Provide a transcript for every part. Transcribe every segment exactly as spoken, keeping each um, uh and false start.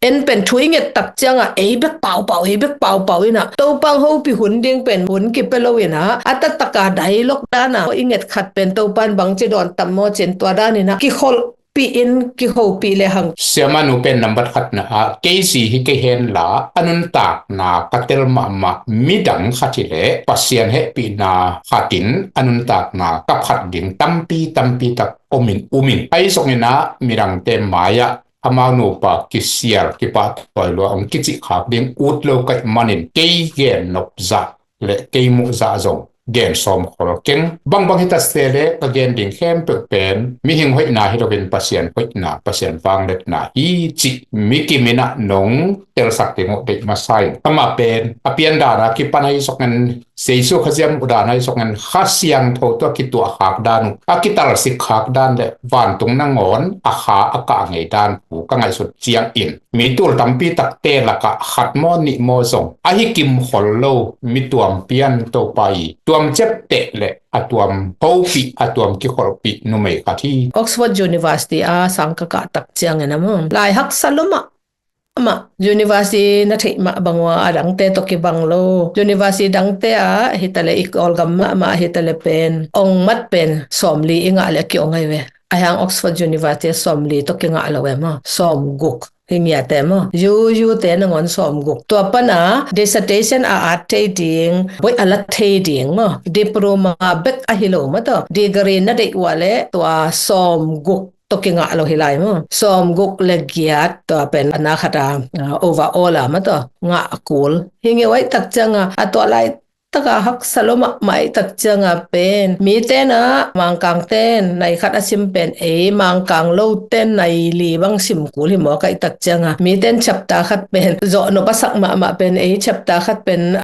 En pen thu i nget tak ciangah ei bek paupau, ei bek paupau inah Topa hong hopih hun ding pen hun kipia lo inah a taktak a dialogue dan a i nget khat pen Topa in bangci dawn tam maw cin tua dan inah kikholhpih in kihopih le hang. Siamanu pen nambat khatna ah kei zi hi kei henla a nuntakna ka tel mahmah midang khat hileh Pasian hehpihna khatin a nuntakna ka phat ding tampi tampi tak om in um in. Ahi zongin ah midangte mai-ah amau nupa kisial kipahtawi lua hong kicih khak ding ut lo ka hih manin kei gen nop zah le kei muh zah zong gen sawm khol keng. Bangbang hi ta se le ka gen ding khempeuh pen mihing hoihna hi loin Pasian hoihna, Pasian vangliatna hi cih mi kim inah nong telsak ding uh deih masa in. Amah pen a pian dan a kipan ahi zongin Jesu Khazih a muh dan ahi zongin Kha Siangtho tawh a kituah khak dan uh, a kitalsik khak dan le vantung nangawn a kha a kah ngei dan thu ka ngaihsut ciangin mi tul tampi takte lakah khat maw nih maw zong ahi kim khol lo mi tuam pian Topa i tuam ciapteh le a tuam hopih, a tuam kikholhpih numei khat hi. Oxford University a sang ka kah tak ciangin a maw lai haksa lua mah mah, university na theih mah bang uh a, a dangte tawh kibang lo. University dangte ah hi ta le i Kawlgam mahmah hi ta le pen ong mat pen sawmli i ngah le a ki-ong ahi ve. Ahi hang Oxford University ah sawmli tawh kingah lo e maw, sawmguk hi ngiate maw, U U te nangawn sawmguk. Tua pan a dissertation a at thei ding, boih a la thei ding maw, diploma bek ahi lo maw tawh, degree na deih uh a le tua sawmguk tawh kingah lo hi lai maw. Sawmguk le giat tua pen a na khat a, ah, overall a maw tawh ngah kul hi ngei uh ahih tak ciangah a tua laitak a haksa lua mahmah ahih tak ciangah pen mite na Mangkang ten nai khat a sim pen ei Mangkang lo ten nai li bang sim kul hi mawk ahih tak ciangah mite in chapter khat pen zawh nop a sak mahmah pen ei chapter khat pen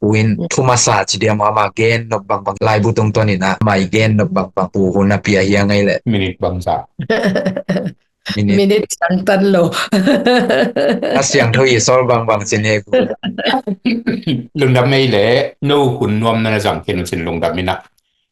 Pu in thu masa ci diam, ama gen nop bangbang laibu tungtawn in ah mai gen nop bangbang Pu hun a pia hi a ngai leh. Minute bangza. Minute. Minute siangtan lo. A siangtho i sawl bangbang ci ne Pu. Lungdam ei leh no hun nuam na na zang khin uh cin lungdam in ah.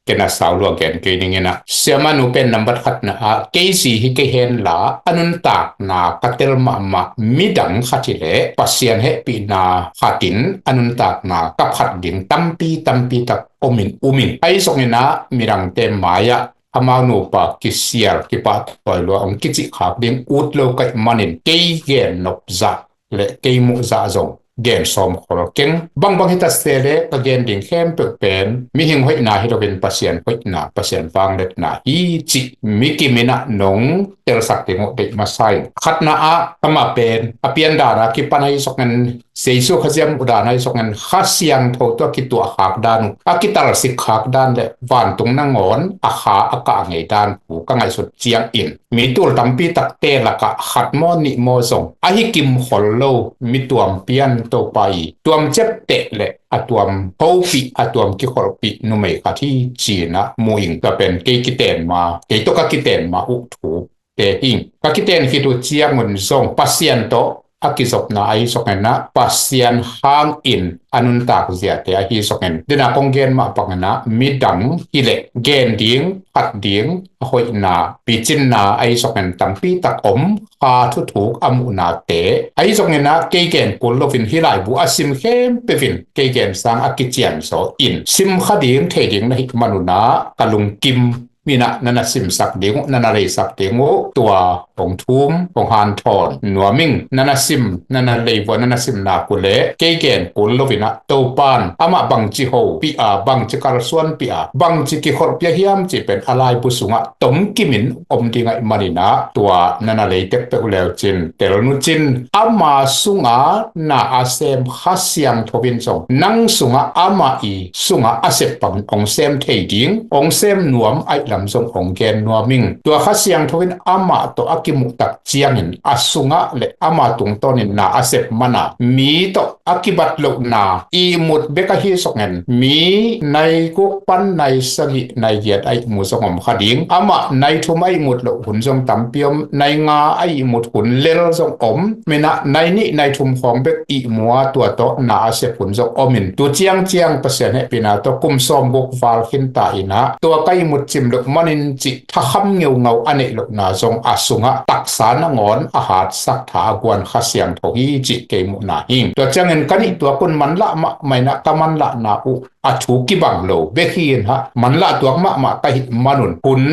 Ken a sau lua gen kei ning in ah. Siamanu pen nambat khatna ah kei zi hi kei henla a nuntakna ka tel mahmah midang khat hileh Pasian hehpihna khatin a nuntakna ka phat ding tampi tampi tak om in um in. Ahi zongin ah midangte mai-ah amau nupa kisial kipahtawi lua hong kicih khak ding ut lo ka hih manin kei gen nop zah le kei muh zah zong gen sawm khol keng. Bangbang hi ta se le ka gen ding khempeuh pen mihing hoihna hi loin Pasian hoihna, Pasian vangliatna hi cih mi kim inah nong telsak ding uh deih masa in. Khatna ah amah pen a pian dan a kipan ahi zongin Jesu Khazih a muh dan ahi zongin Kha Siangtho tawh a kituah khak dan uh, a kitalsik khak dan le vantung nangawn a kha a kah ngei dan thu ka ngaihsut ciangin mi tul tampi takte lakah khat maw nih maw zong ahi kim khol lo mi tuam pian Topa i tuam ciapteh le a tuam hopih, a tuam kikholhpih numei khat hi ci-in ah mu ing. Tua pen kei kiten ma, kei tawh ka kiten ma uh thu te hi ing. Ka kiten khit uh ciangun zong Pasian tawh a kizopna ahi zongin ah Pasian hangin a nuntak ziate ahi zongin dena kong gen mah bangin ah midang hileh gen ding, phat ding, a hoihna, picinna ahi zongin tampi tak om, kha thuthuk a muhnate ahi zongin ah kei gen kul loin hih laibu a sim khempeuh in kei gen sang a kician zaw in sim kha ding thei ding na hih manun ah ka lungkim in ah na na simsak ding uh, na na leisak ding uh, tua hong thum, hong hanthawn nuam ing. Na na sim, na na leivua, na na sim nak uh leh kei gen kul loin ah Topan amah bangci hopih a, bangci kalsuanpih a, bangci kikholhpih a hiam cih pen a laibu sungah tomkimin om ding ahih manin ah tua na na lei tektek uh leu cin tel nu cin ama sunga na a sem Kha Siangtho in zong nang sungah amah i sungah a sep bangin hong sem thei ding, hong sem nuam ahih lam zong hong gen nuam ing. Tua Kha Siangtho in amah tawh a kimuh tak ciangin a sungah le ama tungtawnin na a sep mana mi tawh a kibat lohna, ihmut bek ahi zongin mi nai guk pan nai sagih nai giat a ihmut zong om kha ding. Amah nai thum a ihmut loh hun zong tampi om, nai nga a ihmut hun lel zong om. Minah nai nih nai thum khawng bek ihmua tua tawh na a sep hun zong om in, tu ciangciang Pasian hehpihna tawh kum sawm guk val khinta inah tua ka ihmut cim loh manin cih thakham ngeungau a neih lohna zong a sungah taksa nangawn a hatsak tha a guan Kha Siangtho hi cih kei muhna hi. Tua ciangin ka nih tua kun manlah mahmah inah ka manlahna uh a thu kibang lo bek hi in hah, manlah tuak mahmah ka hih manun hun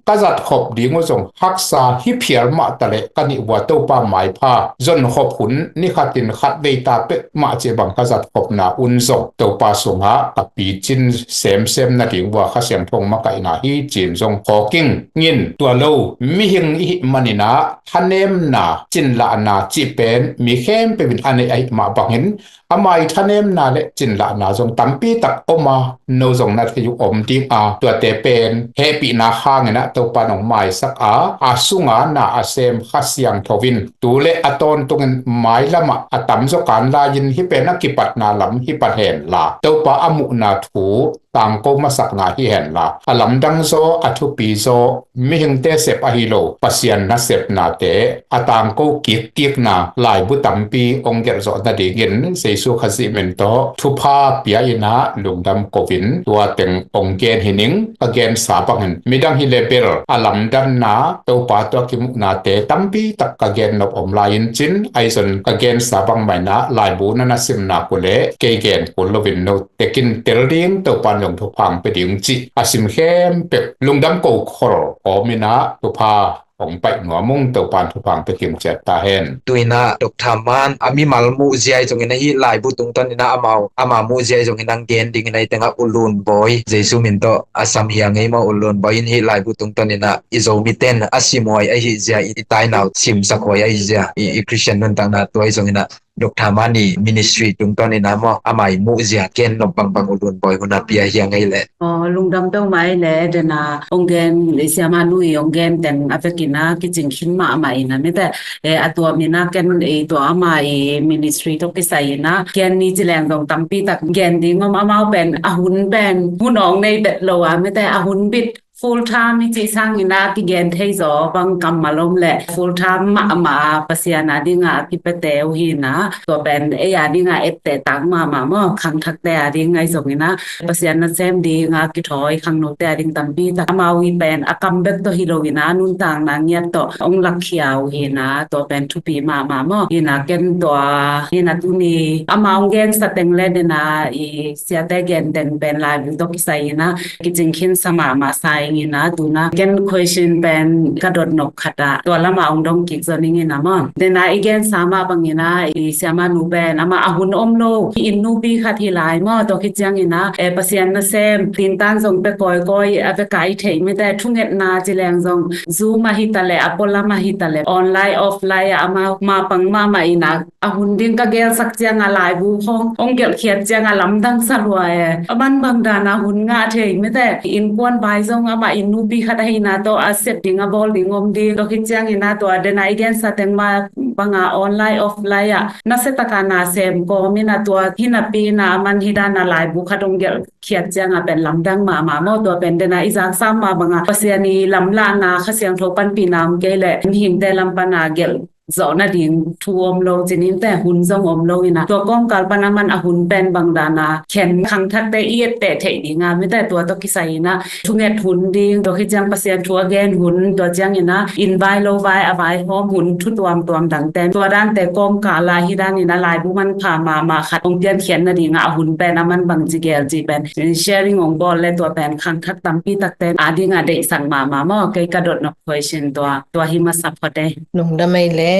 ka zat khop ding uh zong haksa hi phial mah taleh ka nih vua Topa maipha zon khop hun ni khatin khat veita pek mah cih bang ka zat khopna un zong Topa sungah ka picin semsem nading vua Kha Siangtho makaihna hi cin zong khawk ing. Ngin tua lo mihing i hih maninah thanemna, cinlahna cih pen mi khempeuh in a neih ahih mah bangin ama i thanemna le cinlahna zong tampi tak om a, no zong na thei uh om ding a, tuate pen hehpihna hanginah Topa nong maisak a, a sunga na a sem Kha Siangtho in tu le a tawntungin mailamah a tamzaw kan lai-in hih pen a kipatna lam hi pan henla, Topa a muhna thu tangko masakna hi henla, a lamdang zaw, a thupi zaw, mihingte sep ahi lo, Pasian nasepnate a tangko kikkikna laibu tampi hong gelh zawh nadingin Jesu Khazih min tawh thupha pia inah lungdam ko-in tua teng hong gen hi ning. Ka gensa bangin midang hi le bel a lamdanna Topa tawh a kimuhnate tampi tak ka gen nop om lai-in cin, ahi zong ka gensa bangmah inah laibu na na simna uh leh kei gen kul loin no tekin tel ding, Topa in zong thupha hong pia ding cih a sim khempeuh lungdam ko khol kawm inah thupha hong paih nuam ung. Topa in thupha hong pia kim ciat ta hen. Tu inah Doctor Man a mimal muhzia ahi zongin ahi laibu tungtawn inah amau ama muhzia ahi zongin hong gen dingin ahi tengah U Lun Bawi, Jesu min tawh a sam hi a ngei maw, U Lun Bawi in hih laibu tungtawn inah i Zomite in a simhuai ahi zia, i tainau simsak huai ahi zia, i, i Christian nuntakna tua ahi zongin ah Doctor Man i ministry tungtawn inah maw, ama i muhzia gen nop bangbang U Lun Bawi hun a pia hi a ngei leh. Aw, lungdam peuhmah ei leh, dena hong gen, i Siamah nu i hong gen teng a vekin ah kicing khin mahmah inah mite, eh, a tua min ah ken i tua ama i ministry tawh kisai inah gen ni ci leng zong tampi tak gen ding om, amau pen a hun pen hun awng nei bet lo a mite, a hun bit full time i cih sangin ah kigen thei zaw bang kammal om leh full time mahmah Pasian a dingah a kipiate uh hi inah, tua pen ei a dingah etteh tak mahmah maw, khangthakte a ding ahi zongin ah Pasian nasem dingah kithawi khangnote a ding tampi tak amau i pen a kam bek tawh hi lo inah nuntakna ngiat tawh hong lakkhia uh hi inah, tua pen thupi mahmah maw. Inah ken tua inah tuni amau hong gensa teng le dena i siate gen teng pen laibu tawh kisai inah kicing khinsa mahmah sa ing inah, tu inah ken question pen ka dot nop khat ah tua lamah hong dong kik zaw ning inah maw. Dena i gensa mah bang inah i Siamah nu pen amah a hun om lo, hih inn nupi khat hi lai maw, tua khit ciang inah, eh, Pasian nasem tintan zong pia kawikawi a veka i theih mite, thungetna ci leng zong Zoom ahi taleh, a pualam ahi taleh, online offline ah amah mapang mahmah inah a hun ding ka gelsak ciang a laibu khawng hong gelhkhiat ciang a lamdang sa lua e. A man bang dana hun ngah thei mite, innkuan vai zong amah inn nupi khat ahina tawh a sep ding a bawl ding om ding. Tua khit ciang inah tua dena i gensa teng mah banga online offline ah nasia taka na sem kawm inah tua hi napi inah a man hi dana laibu khat hong gelhkhiat ciang a pen lamdang mahmah maw. Tua pen dena i zaksam mah banga Pasian i lamlahna Kha Siangtho panpihna om kei leh mihingte lam pana gelh zawh nading thu om lo, ci ni mite, hun zong om lo inah. Tua kawmkal pan a man a hun pen bang dana khen khangthakte i etteh theih dinga mite, tua tawh kisai inah thunget hun ding, tua khit ciang Pasian thu a gen hun, tua ciang inah inn vai lo vai a vaihawm hun, thu tuamtuam dangte, tua dante kawmkal ah hi dan inah laibu manpha mahmah khat hong piankhiat nadinga a hun pen a man bang ci gel ci pen sharing hong bawl le tua pen khangthak tampi takte a dinga deihsak mahmah maw. Kei ka dot nop question tua, tua hi masa phot e. Lungdam ei leh,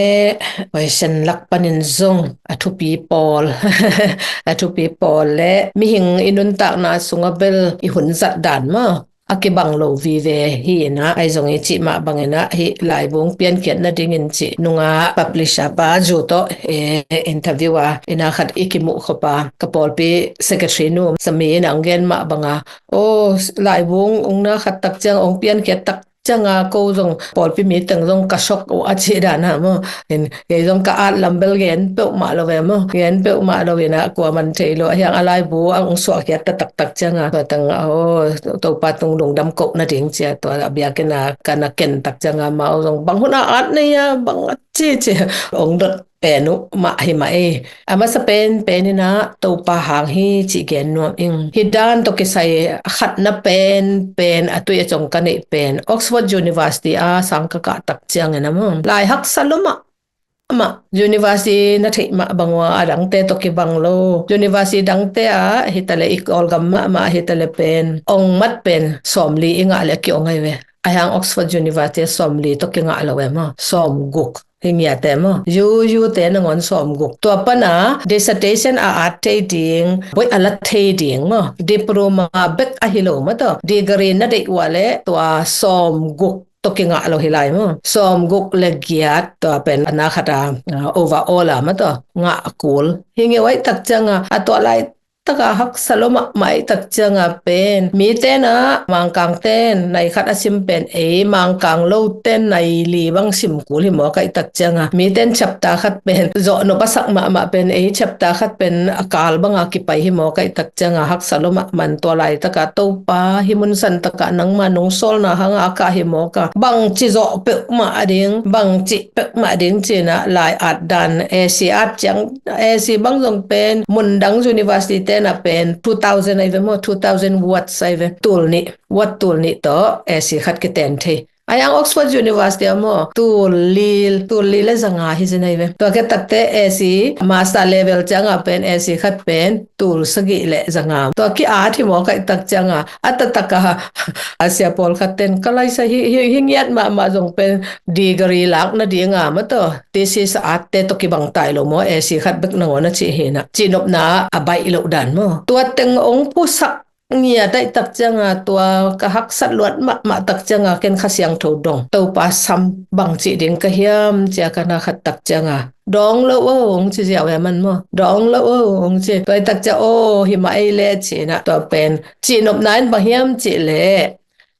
question lak panin zong a thupi pawl, a thupi pawl le mihing i nuntakna sunga bel i hun zat dan maw, a kibang lo vive hi inah, ahi zong i cih mah bang inah hih laibung piankhiat nadingin cih nungah publisher pa zu tawh, eh, interview a inah khat i kimuh khop a, ka pawlpi secretary nu Sami inah hong gen mah banga, aw, laibung ong na khat tak ciang ong piankhiat tak cianga ko zong pawlpi mi teng zong ka shock uh a cih dan a maw. Kei zong ka at lam bel gen peuhmah lo ve maw, gen peuhmah lo inah kua man thei lo, a hiang a laibu a ong suahkhiat ta taktak cianga tua teng aw, Topa tung lungdam koh nading cia tua a biakinn a ka na ken tak cianga mau zong bang hun a at nei a bang a ci ci ong dot pen uh mah hi mah ei. A masa pen pen inah Topa hang hi cih gen nuam ing. Hih dan tawh kisai khatna pen pen a tui a cong ka neih pen Oxford University a sang ka kah tak ciangin a maw, lai haksa lo mah mah, university na theih mah bang ua a dangte tawh kibang lo. University dangte ah hitaleh i Kawlgam mahmah hitaleh pen ong mat pen sawmli i ngah leh a ki-ong ahi ve. A hiang Oxford University a sawmli tawh kingah lo e maw, sawmguk hi ngiate maw. U U te nangawn sawmguk. Tua pana dissertation a at thei ding, boih a la thei ding maw, diploma bek ahi lo maw tawh, degree na deih ua leh tua sawmguk tawh kingah lo hi lai maw. Sawmguk le giat tua pen a na khat a, ah, overall a maw tawh ngah kul hi ngeu aih tak cianga, a tua lai taka haksa lo mahmah aih tak cianga pen mite na Mangkang ten nai khat a sim pen ei Mangkang lo ten nai li bang sim kul hi mawk aih tak cianga, mite in chapter khat pen zawh nop a sak mahmah pen ei chapter khat pen a kal banga kipai hi mawk aih tak cianga haksa lo mahmah in tua laitaka Topa hih mun san takah nangma nong sawlna hanga a kah hi mawk a, bangci zawh peuhmah ding, bangci peuhmah ding cinah lai at dan, A C at ciang, A C bang zong pen mundang university tenah pen two thousand ahi ve maw, two thousand words ahi ve, tul nih, word tul nih tawh A C khat kiten thei. A hiang Oxford University a maw, tul li, tul li le zanga hi zin ahi ve. Tua ke takte A C master level ciangah pen A C khat pen tul sagih le zanga. Tua ki-at hi mawk aih tak cianga a taktaka a sia pawlkhat ten ka laisa hi, hi, hi ngiat mahmah zong pen degree lak nadinga maw tawh thesis atte tawh kibang tai lo maw, A C khat bek nangawn a cih hinah cihnopna a baih loh dan maw. Tua teng ong pusak ngiat aih tak cianga tua ka haksat luat mahmah tak cianga ken Kha Siangtho dong Topa sam bang cih ding ka hiam cia ka na khat tak cianga dawng lo o ong ci ziau e man maw, dawng lo o ong ci. Tua aih tak cia aw hi mah ei le cinah tua pen cihnopna in bang hiam cih leh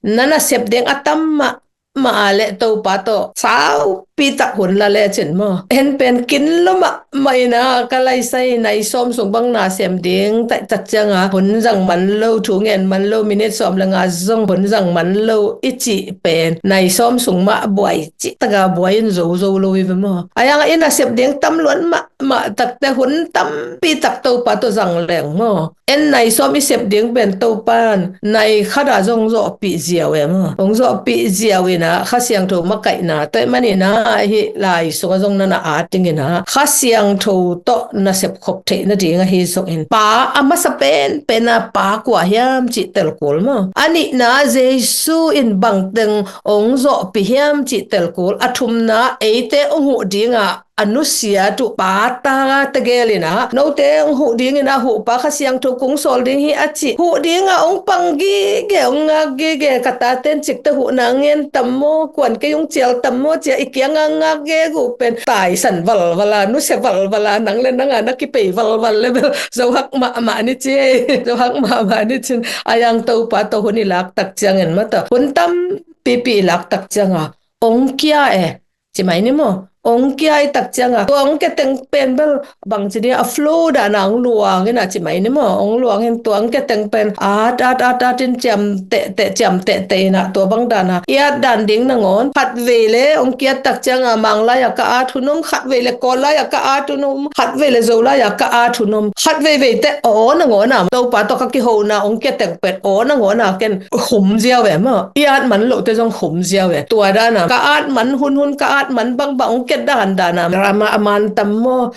na nasep ding a tam mah mah a le Topa tawh saupi tak hun la lecin maw, en pen kin lo mahmah ina ka laisai nai sawm sung bang na sem ding taih tak cianga hun zang man lo, thu ngen man lo, minit sawm le nga zong hun zang man lo i cih pen nai sawm sung mah buai cih taka buai in zo zo lo i ve maw. A hiang i nasep ding tam luat mahmah takte hun tampi tak Topa tawh zang leng maw. En nai sawm i sep ding pen Topan nai khata zong zawhpih ziau e maw. Hong zawhpih ziau ina Kha Siangtho makaihna tua ahih manina hih lai sunga zong na na at dingina Kha Siangtho tawh na sepkhop theih nading ahi zongin pa a masa penpena pa kua hiam cih telkul maw. A nihna Jesu in bangteng hong zawhpih hiam cih telkul, a thumna eite hong huh dinga a nusiat uh pa ta tegel ina note hong huh dingina huh pa Kha Siangtho kong sawl ding hi a cih huh dinga hong pang gige hong ngak gige ka taten cikte huhna ngen tam maw, kuan kei hong cial tam maw cia i kianga ngak gege uh pen taisan valvala nusia valvala nang le nanga na kipei valval le bel zohak mahmah ni ci. Zohak mahmah ni cin a hiang Topa tawh hun i lak tak ciangin mata hun tampipi i lak tak cianga hong kia e. Ci mai ni maw, hong kia i tak cianga tua hong kia teng pen bel bangci dia a flow dana hong luang ina ci mai ni maw, hong luang in tua hong kia teng pen at at at at in ciam tehteh ciam tehteh ina tua bang dana i at dan ding nangawn khat vei le hong kiat tak cianga Mang laia ka at hun om, khat vei le Kawl laia ka at hun om, khat vei le Zo laia ka at hun om, khat vei vei teh aw nangawn a Topa tawh ka kihona hong kia teng pen aw nangawn a ken hum ziau e maw, i at man loh te zong hum ziau e. Tua dana ka at man hun hun ka at man bangbang hong kia dandan a, ram a man tam maw?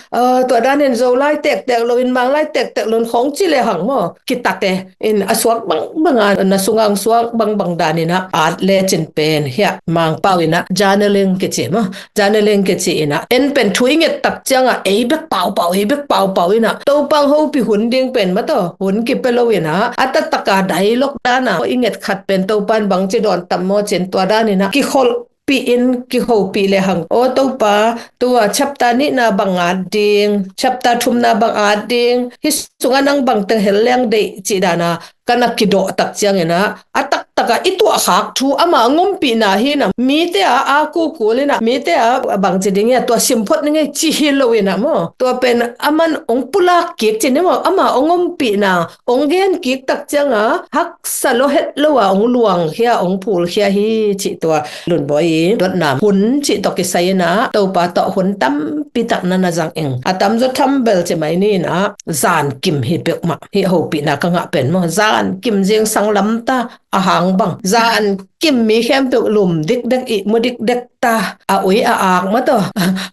Tua danin Zolai tektek loin, Manglai tektek loin khong ci le hang maw, kitate in a suak bangbang a, na sungang suak bangbang danin ah at lecin pen hiah Mangpau in ah journaling kici maw, journaling kici in ah, en pen thu i nget tak ciangah ei bek paupau, ei bek paupau in ah Topa hong hopih hun ding pen mataw hun kipia lo in ah, a taktak a dialogue dan a i nget khat pen Topa in bangci dawn tam maw cin tua danin ah kikholh pih in kihopih le hang, aw Topa, tua chapter nihna bang at ding, chapter thumna bang at ding, hih sungah nang bangteng hel leng deih cih dana ka na kidawh tak ciangin ah, a taktak a i tuahkhak thu ama hong ompihna hi in ah, mite a a kukul in ah, mite a bangci ding hi a, tua simphot ning ei ci hi lo in ah maw, tua pen aman hong pulak kik ci ni maw, ama hong ompihna hong gen kik tak ciangah haksa lo het lo a hong luangkhia, hong phulkhia hi cih tua Lunbawi i dotna hun cih tawh kisai in ah Topa tawh hun tampi tak na na zang ing. A tamzaw thambel ci mai ni in ah, zankim hi peuhmah, hih hopihna ka ngah pen maw, zankim zingsang lamta a hang bang, zankim mi khempeuh lum dikdek, ihmu dikdek ta, a ui a ak mataw,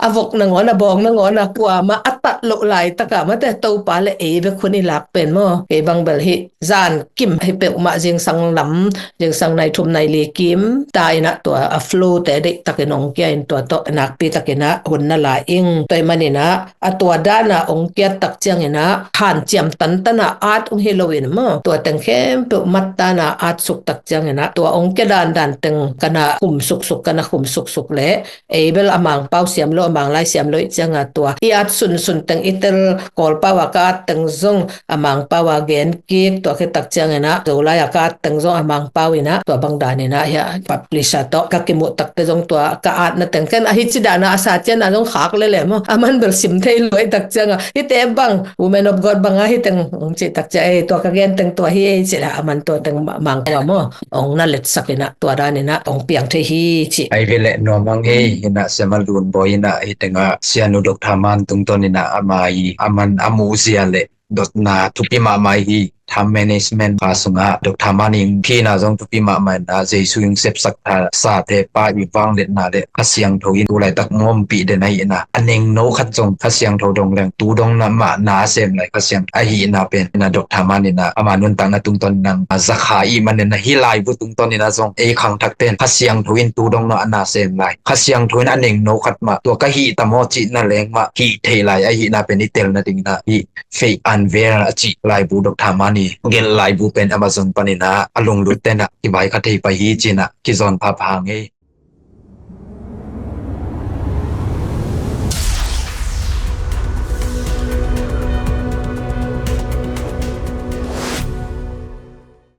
a vok nangawn, a bawng nangawn a kuamah a tat loh laitakah mate Topa le ei bek hun i lak pen maw, kei bang bel hih zankim hi peuhmah, zingsang lam, zingsang nai thum nai li kim ta in ah tua a flow te deihtakin hong kia in tua tawh nakpi takin ah hun na la ing. Tua ahih manin ah a tua dana hong kiat tak ciangin ah hanciam tantan a at hong hi lo in maw, tua teng khempeuh mat dana at suk tak ciangin ah tua hong kia dandan teng ka na khum suksuk, ka na khum suksuk leh ei bel a Mangpau siam lo, a Manglai siam lo ih ciangah tua i at sunsun teng, i tel Kawlpau a ka at teng zong a Mangpau a gen kik, tua khit tak ciangin ah Zolai a ka at teng zong a Mangpau in ah, tua bang danin ah hiah publisher tawh ka kimuh takte zong tua ka atna teng ken ahi ci dana a sa ciangin ah zong khak lele maw, aman bel sim thei lo ih tak ciangah hihte bang Women of God bang a hi teng hong cih tak ciang ei tua ka gen teng tua hi ei ci leh aman tua teng Mangpau a maw hong na letsak in ah tua danin ah hong piang thei hi ci. Ai ve leh nuam ang ei, in ah Sia Lunbawi in ah hih tengah Sianu Doctor Man tungtawn in ah ama hi, aman a muhzia leh dotna thupi mahmah hi. Time management kha sungah Doctor Man in phina zong thupi mahmah in ah Jesu in sepsak tha sate pa i vangliatna leh Kha Siangtho in tu laitak hong ompih den ahi in ah, a nengno khat zong Kha Siangtho dong leng tu dong na mah na a sem lai Kha Siangtho ahihna pen in ah Doctor Man in ah ama nuntakna tungtawn in ah za kha ih manin ah hih laibu tungtawn in ah zong ei khangthakte in Kha Siangtho in tu dong na a na sem lai, Kha Siangtho in a nengno khat mah tua ka hih tam aw cihna leng mah hih thei lai ahihna pen i telna ding in ah hih Faith Unveiled a cih laibu Doctor Man i gelh laibu pen Amazon panin ah a lunglut ten ah kivai kha thei pah hi ci in ah kizawn phapha ing ei.